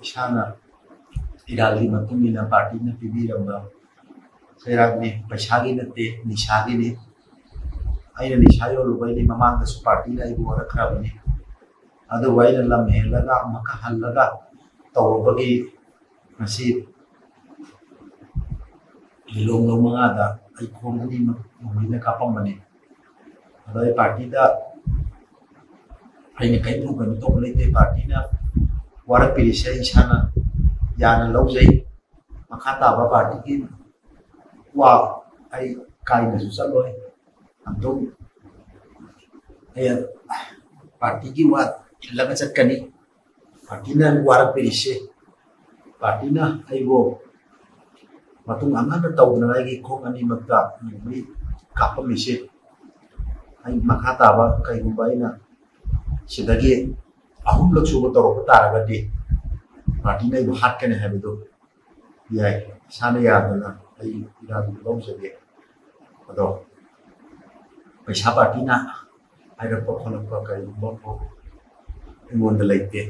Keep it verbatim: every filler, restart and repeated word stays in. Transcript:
ꯏꯁꯥꯅ ꯏꯔꯥꯜꯒꯤ ꯃꯇꯨꯡ ꯏꯟꯅ ꯄꯥꯔꯇꯤꯅ ꯄꯤꯕꯤꯔꯝꯕ ꯆꯩꯔꯥꯛꯅꯤ꯫ ꯄꯩꯁꯥꯒꯤ ꯅꯠꯇꯦ, ꯅꯤꯁꯥꯒꯤꯅꯤ꯫ ꯑꯩꯅ ꯅꯤꯁꯥ ꯌꯣꯜꯂꯨꯕꯩꯅꯤ꯫ ꯃꯃꯥꯡꯗꯁꯨ ꯄꯥꯔꯇꯤꯅ ꯑꯩꯕꯨ ꯋꯥꯔꯛꯈ꯭ꯔꯕꯅꯤ꯫ ꯑꯗꯨꯕꯨ ꯑꯩꯅ ꯂꯝ ꯍꯦꯜꯂꯒ, ꯑꯃꯨꯛꯀ ꯍꯜꯂꯒ ꯇꯧꯔꯨꯕꯒꯤ ꯉꯁꯤ ꯂꯤꯂꯣꯡ ꯂꯧ ꯃꯉꯥꯗ ꯑꯩ ꯈꯣꯡ ꯑꯅꯤꯃꯛ ꯅꯣꯡꯃꯩꯅ ꯀꯥꯞꯄꯝꯕꯅꯤ꯫ ꯑꯗꯣ ꯑꯩ ꯄꯥꯔꯇꯤꯗ ꯑꯩꯅ ꯀꯔꯤꯝ ꯀꯩꯅꯣ ꯇꯧꯕ ꯂꯩꯇꯦ꯫ ꯄꯥꯔꯇꯤꯅ ꯋꯥꯔꯛꯄꯤꯔꯤꯁꯦ ꯑꯩ ꯏꯁꯥꯅ ꯌꯥꯅ ꯂꯧꯖꯩ꯫ ꯃꯈꯥ ꯇꯥꯕ ꯄꯥꯔꯇꯤꯒꯤ ꯋꯥ ꯑꯩ ꯀꯥꯏꯅꯁꯨ ꯆꯠꯂꯣꯏ꯫ ꯑꯗꯨꯝ ꯑꯩ ꯄꯥꯔꯇꯤꯒꯤ ꯋꯥ ꯏꯜꯂꯒ ꯆꯠꯀꯅꯤ꯫ ꯄꯥꯔꯇꯤꯅ ꯋꯥꯔꯛꯄꯤꯔꯤꯁꯦ, ꯄꯥꯔꯇꯤꯅ ꯑꯩꯕꯨ ꯃꯇꯨꯡ ꯑꯃ ꯍꯟꯅ ꯇꯧꯗꯅꯉꯥꯏꯒꯤ ꯈꯣꯡ ꯑꯅꯤꯃꯛꯇ ꯅꯣꯡꯃꯩ ꯀꯥꯞꯄꯝꯃꯤꯁꯦ, ꯑꯩ ꯃꯈꯥ ꯇꯥꯕ ꯀꯩꯒꯨꯝꯕ ꯑꯩꯅ ꯁꯤꯗꯒꯤ ꯑꯍꯨꯝꯂꯛ ꯁꯨꯕ ꯇꯧꯔꯛꯄ ꯇꯥꯔꯒꯗꯤ ꯄꯥꯔꯇꯤꯅ ꯑꯩꯕꯨ ꯍꯥꯠꯀꯅꯤ ꯍꯥꯏꯕꯗꯨ ꯌꯥꯏ꯫ ꯏꯁꯥꯅ ꯌꯥꯗꯅ ꯑꯩ ꯏꯔꯥꯜ ꯂꯧꯖꯒꯦ꯫ ꯑꯗꯣ ꯄꯩꯁꯥ ꯄꯥꯔꯇꯤꯅ ꯍꯥꯏꯔꯛꯄ ꯈꯣꯠꯂꯛꯄ ꯀꯔꯤꯒꯨꯝꯕ ꯑꯃꯐꯥꯎ ꯑꯩꯉꯣꯟꯗ ꯂꯩꯇꯦ꯫